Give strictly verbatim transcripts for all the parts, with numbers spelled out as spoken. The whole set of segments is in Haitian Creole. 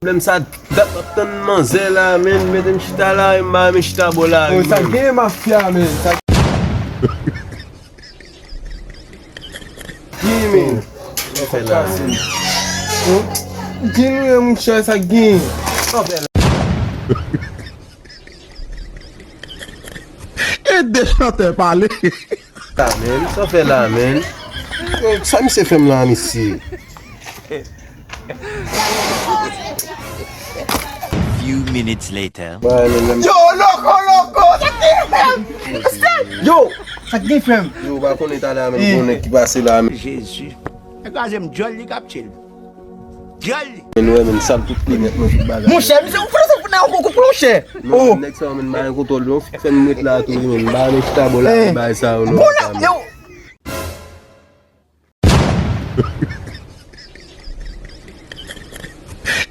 Pwoblèm sa dat m ap tann manzè la, menn, mete m chita la, e m pa renmen chita bò la. Oh, sa gen mafya, menn. Sa gen, menn. Sa fè la, menn. Gen, monchè, sa gen. Sa fè la. Ede chantè pale. Sa, menn, sa fè la, menn. Sa misye fè m la, mesye. Few minutes later. Yo, loko, loko, sa ki fè m? Yo, sa ki gen frè m? Yo, pa konnen talè a menm, gen yon nèg ki pase la menm. Jezi. Nèg la jwenn djòl li k ap tchil. Djòl li. Men nou wè menm sal tout pye nèt mwen tout bagay. Monchè, misye ou franse fout nan yon kou monchè. Non, nèg sa yo menm pa gen kontwòl yo fè m ret la tou wi menm. M pa renmen chita bò la bagay sa yo non. Bò la, yo.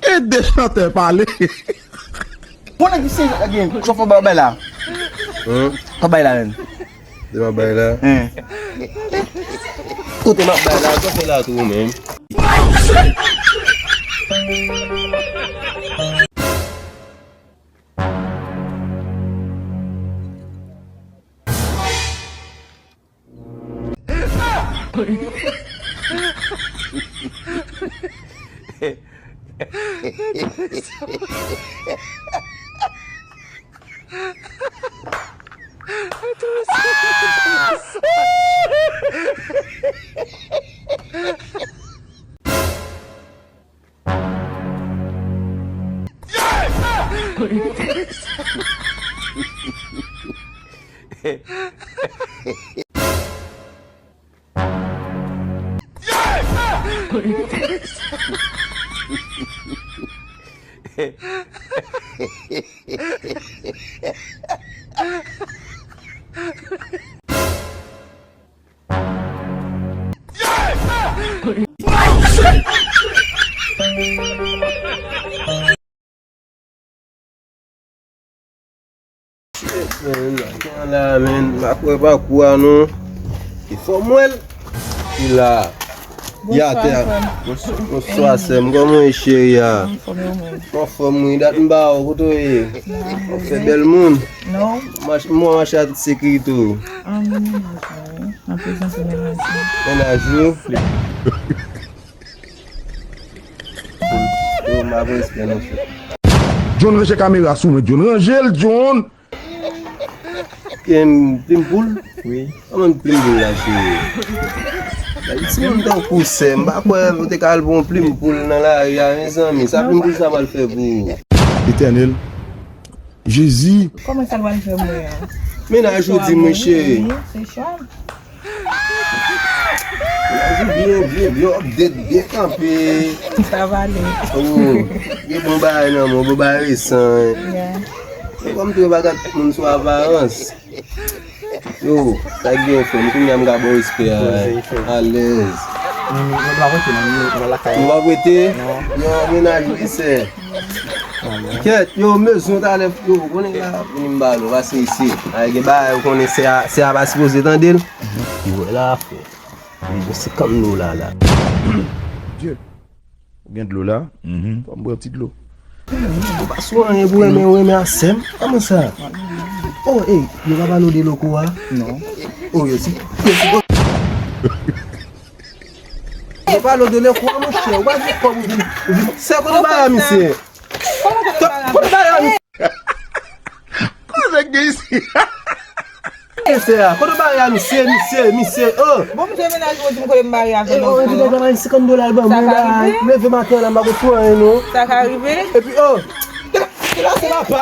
Ede chantè pale. Bon nèg isi gen chofè ba bay la. Hein? Ka bay la menm. De ma bay la. Hein. Kote ma bay la, chofè la tou menm. Menn, la menn, m pa kwè pakou a non. E fò m wè l. Li la. Li atè a. Bonswa sè m, kòman w ye cheri a? M anfòm wi, dat m pa wè w, kote w ye? W ap fè bèl moun. M wè w mache ak tout sekirite w. An, mennaj mwen wi. M ap prezante mennaj mwen. Mennaj ou? Yo, m ap respè nou frè. John ranje kamera sou mwen, John. Ranje l, John! Gen plim poul? Wi. Kòman plim poul la, cheri? Gade timoun tankou sè m, m pa kwè ou te ka al pran yon plim poul nan lari a, mezanmi. Sa plim poul sa pral fè pou ou? Etènèl. Jezi. Kòman sa l pral fè mwen an? Mennaj ou di mwen, cheri. Se chòl. Mennaj ou byen, byen, byen update, byen kanpe. Sa va ale. Oh, gen bon bagay nan men w, bon bagay resan. Yeah. Men kòm tou yo pa gad moun sou aparans. Yo, sa k gen frè m, kounye a m ka ba w respè a. Alèz. Nou pa prete non, nou lakay. Nou pa prete? Non. Yo, mennaj ou sè. Kèt, yo, m bezwen w talè, yo, ou konnen la, vini m ba nou, pase isi. Ay, gen bagay, ou konnen sè a, sè a pa sipoze tande l. Li wè la, frè. Li gen senkant dola la. Dye. Ou gen dlo la? Mhm. Fò m bwè yon ti dlo. Ou pa sou anyen pou renmen, ou renmen a sè m? Kòman sa? Oh, ey, yo pa pale w de loko a? Non. Oh, yo si. Yo si. Yo pale w de loko a, monchè. Ou pa di kòb ou vin. Ou vin. Sè kote bagay a misye? Kote bagay a misye? Kote bagay a misye? Misye, misye, misye, oh! Bon, misye mennaj mwen di m kote m marye avè l. Oh, epi nèg la bay senkant dola l ban mwen la. Leve maten an la, m pa konn fè anyen non. Sa ka rive? Epi, oh! Depi la se papa.